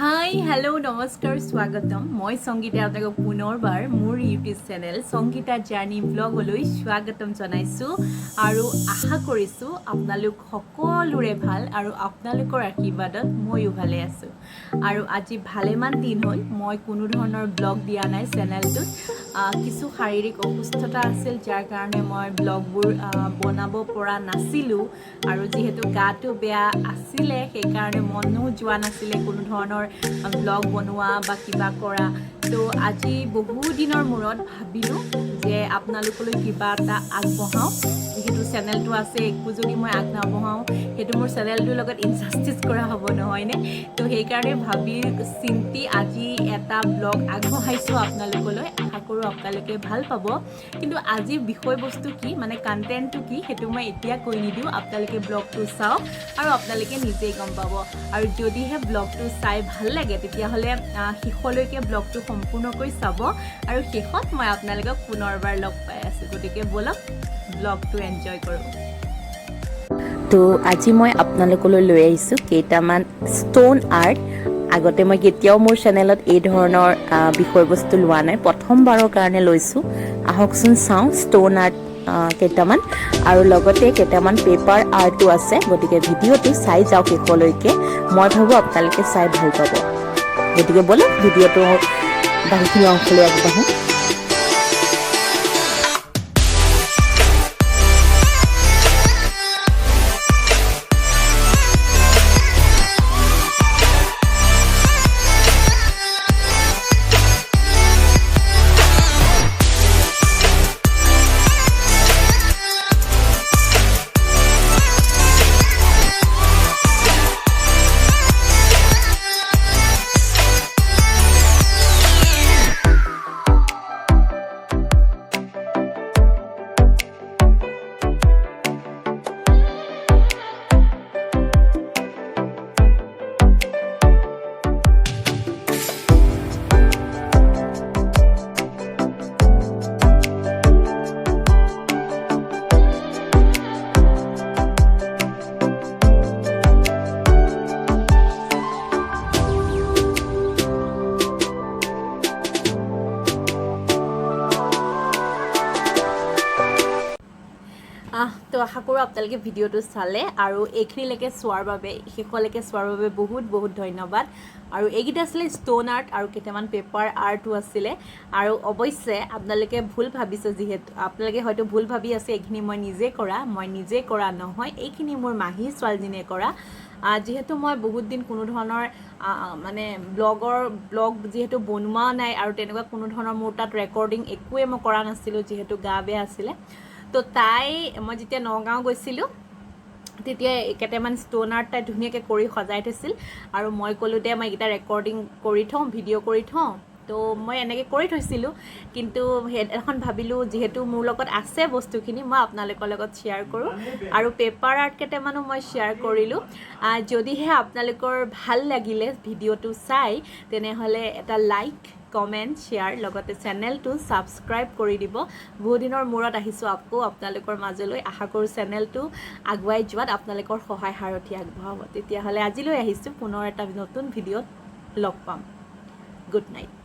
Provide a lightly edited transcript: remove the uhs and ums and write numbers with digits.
হাই, hello', নমস্কাৰ, স্বাগতম। মই সংগীতা, আপোনালোকক পুনৰবাৰ মোৰ ইউটিউব চেনেল সংগীতা জাৰ্ণি ব্লগলৈ স্বাগতম জনাইছোঁ আৰু আশা কৰিছোঁ আপোনালোক সকলোৰে ভাল আৰু আপোনালোকৰ আশীৰ্বাদত ময়ো ভালে আছোঁ। আৰু আজি ভালেমান দিন হ'ল মই কোনো ধৰণৰ ব্লগ দিয়া নাই চেনেলটোত। কিছু শাৰীৰিক অসুস্থতা আছিল, যাৰ কাৰণে মই ব্লগবোৰ বনাব পৰা নাছিলোঁ আৰু যিহেতু গাটো বেয়া আছিলে, সেইকাৰণে মনো যোৱা নাছিলে কোনো ধৰণৰ ব্লগ বনোৱা বা কিবা কৰা। তো আজি বহু দিনৰ মূৰত ভাবিলোঁ যে আপোনালোকলৈ কিবা এটা আগবঢ়াওঁ। যিহেতু চেনেলটো আছে, একো যদি মই আগ নাবঢ়াওঁ, সেইটো মোৰ চেনেলটোৰ লগত ইনজাষ্টিছ কৰা হ'ব, নহয়নে? তো সেইকাৰণে ভাবি চিন্তি আজি এটা ব্লগ আগবঢ়াইছোঁ আপোনালোকলৈ। আশা কৰোঁ আপোনালোকে ভাল পাব। কিন্তু আজিৰ বিষয়বস্তু কি, মানে কণ্টেণ্টটো কি, সেইটো মই এতিয়া কৈ নিদিওঁ। আপোনালোকে ব্লগটো চাওক আৰু আপোনালোকে নিজেই গম পাব। আৰু যদিহে ব্লগটো চাই ভাল লাগে, তেতিয়াহ'লে শেষলৈকে ব্লগটো সম্পূৰ্ণকৈ চাব আৰু শেষত মই আপোনালোকক পুনৰবাৰ লগ পাই আছোঁ। গতিকে ব'লক, ব্লগটো এনজয় কৰোঁ। তো আজি মই আপোনালোকলৈ লৈ আহিছোঁ কেইটামান ষ্ট'ন আৰ্ট। আগতে মই কেতিয়াও মোৰ চেনেলত এই ধৰণৰ বিষয়বস্তু লোৱা নাই, প্ৰথমবাৰৰ কাৰণে লৈছোঁ। আহকচোন চাওঁ ষ্ট'ন আৰ্ট কেইটামান আৰু লগতে কেইটামান পেপাৰ আৰ্টো আছে। গতিকে ভিডিঅ'টো চাই যাওক শেষলৈকে। মই ভাবোঁ আপোনালোকে চাই ভাল পাব। গতিকে ব'লক, ভিডিঅ'টো বাকীখিনি অংশলৈ আগবাঢ়োঁ। তো আশা কৰোঁ আপোনালোকে ভিডিঅ'টো চালে আৰু এইখিনিলৈকে চোৱাৰ বাবে, শেষলৈকে চোৱাৰ বাবে বহুত বহুত ধন্যবাদ। আৰু এইকেইটা আছিলে ষ্ট'ন আৰ্ট আৰু কেইটামান পেপাৰ আৰ্টো আছিলে। আৰু অৱশ্যে আপোনালোকে ভুল ভাবিছে, যিহেতু আপোনালোকে হয়তো ভুল ভাবি আছে এইখিনি মই নিজে কৰা। মই নিজে কৰা নহয়, এইখিনি মোৰ মাহী ছোৱালীজনীয়ে কৰা। যিহেতু মই বহুত দিন কোনো ধৰণৰ মানে ব্লগ যিহেতু বনোৱা নাই আৰু তেনেকুৱা কোনো ধৰণৰ মোৰ তাত ৰেকৰ্ডিং একোৱে মই কৰা নাছিলোঁ, যিহেতু গা বেয়া আছিলে। তো তাই, মই যেতিয়া নগাঁও গৈছিলোঁ, তেতিয়া কেইটামান ষ্ট'ন আৰ্ট তাই ধুনীয়াকৈ কৰি সজাই থৈছিল আৰু মই ক'লোঁ দে, মই এইকেইটা ৰেকৰ্ডিং কৰি থওঁ, ভিডিঅ' কৰি থওঁ। তো মই এনেকৈ কৰি থৈছিলোঁ, কিন্তু সেইদিনাখন ভাবিলোঁ যিহেতু মোৰ লগত আছে বস্তুখিনি, মই আপোনালোকৰ লগত শ্বেয়াৰ কৰোঁ আৰু পেপাৰ আৰ্ট কেইটামানো মই শ্বেয়াৰ কৰিলোঁ। যদিহে আপোনালোকৰ ভাল লাগিলে ভিডিঅ'টো চাই, তেনেহ'লে এটা লাইক, কমেণ্ট, শ্বেয়াৰ, লগতে চেনেলটো ছাবস্ক্ৰাইব কৰি দিব। বহুদিনৰ মূৰত আহিছোঁ আকৌ আপোনালোকৰ মাজলৈ। আশা কৰোঁ চেনেলটো আগুৱাই যোৱাত আপোনালোকৰ সহায় সাৰথি আগবঢ়াব। তেতিয়াহ'লে আজিলৈ আহিছোঁ, পুনৰ এটা নতুন ভিডিঅ'ত লগ পাম। Good night.